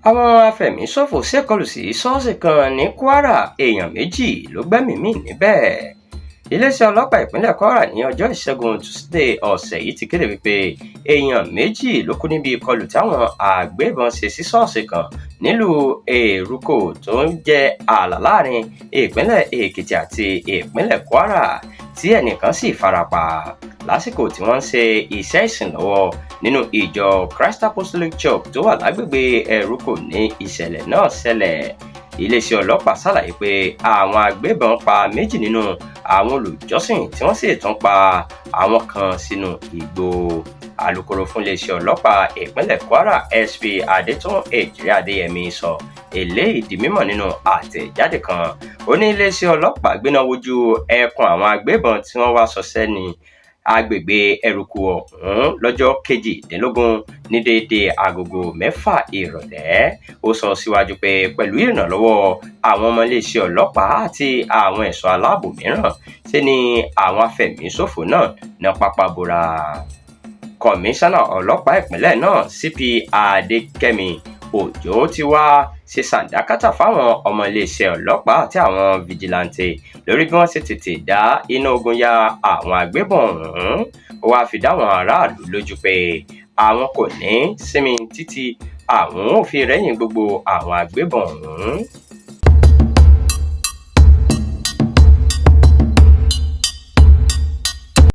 Àwọn afẹ̀míṣòfò ṣèkọlù sí ṣọ́ọ̀ṣì kan ní Kwara, èèyàn 2 ló gbẹ́mìí mì níbẹ̀. Iléeṣẹ́ ọlọ́pàá ìpínlẹ̀ Kwara ní ọjọ́ Ìṣẹ́gun Túṣídéé ọ̀sẹ̀ yìí ti kéde wípé èèyàn 2 ló kú níbi ìkọlù táwọn agbébọn ṣe sí ṣọ́ọ̀ṣì kan nílùú Èrúkò tó ń jẹ́ ààlà láàrin ìpínlẹ̀ Èkìtì àti ìpínlẹ̀ Kwara, tí ẹnìkan sì farapa lásìkò tí wọ́n ń ṣe iṣẹ́ ìsìn lọ́wọ́ nínú ìjọ Christ Apostolic Church tó wà lágbègbè Èrúkò ní ìṣẹ̀lẹ̀ náà ṣẹlẹ̀. Iléeṣẹ́ ọlọ́pàá ṣàlàyé pé àwọn agbébọn pa 2 nínú àwọn olùjọ́sìn, tí wọ́n sì tún pa àwọn kan sínú igbó. Alūkkóró fún iléeṣẹ́ ọlọ́pàá ìpínlẹ̀ Kwara, SP Adétọ́un Èjìrẹ́ Adéyẹmí, sọ eléyìí di mímọ̀ nínú àtẹ̀jáde kan. Ó ní iléeṣẹ́ ọlọ́pàá gbéná wojú ẹkùn àwọn agbébọn tí wọ́n wá ṣọṣẹ́ ní agbègbè Ẹrùkù ọ̀hún lọ́jọ́ 18 ní déédéé agogo 6 ìrọ̀lẹ́. Ó sọ síwájú pé pẹ̀lú ìrànlọ́wọ́ àwọn ọmọ iléeṣẹ́ ọlọ́pàá àti àwọn ẹ̀ṣọ́ aláàbò mìíràn, ṣe ni àwọn afẹ̀míṣòfò náà ná pápá bora. Kọmíṣánná ọlọ́pàá ìpínlẹ̀ náà, CP Adékẹ́mi Òjó, ti wá ṣe sàdánkátà fáwọn ọmọ iléeṣẹ́ ọlọ́pàá àti àwọn fìjìláńtẹ́ lórí bí wọ́n ṣe tètè dá iná ogun ya àwọn agbébọn ọ̀hún. Ó wáá fi dáwọn aráàlú lójú pé àwọn kò ní í sinmi títí àwọn ò fi rẹ́yìn gbogbo àwọn agbébọn ọ̀hún.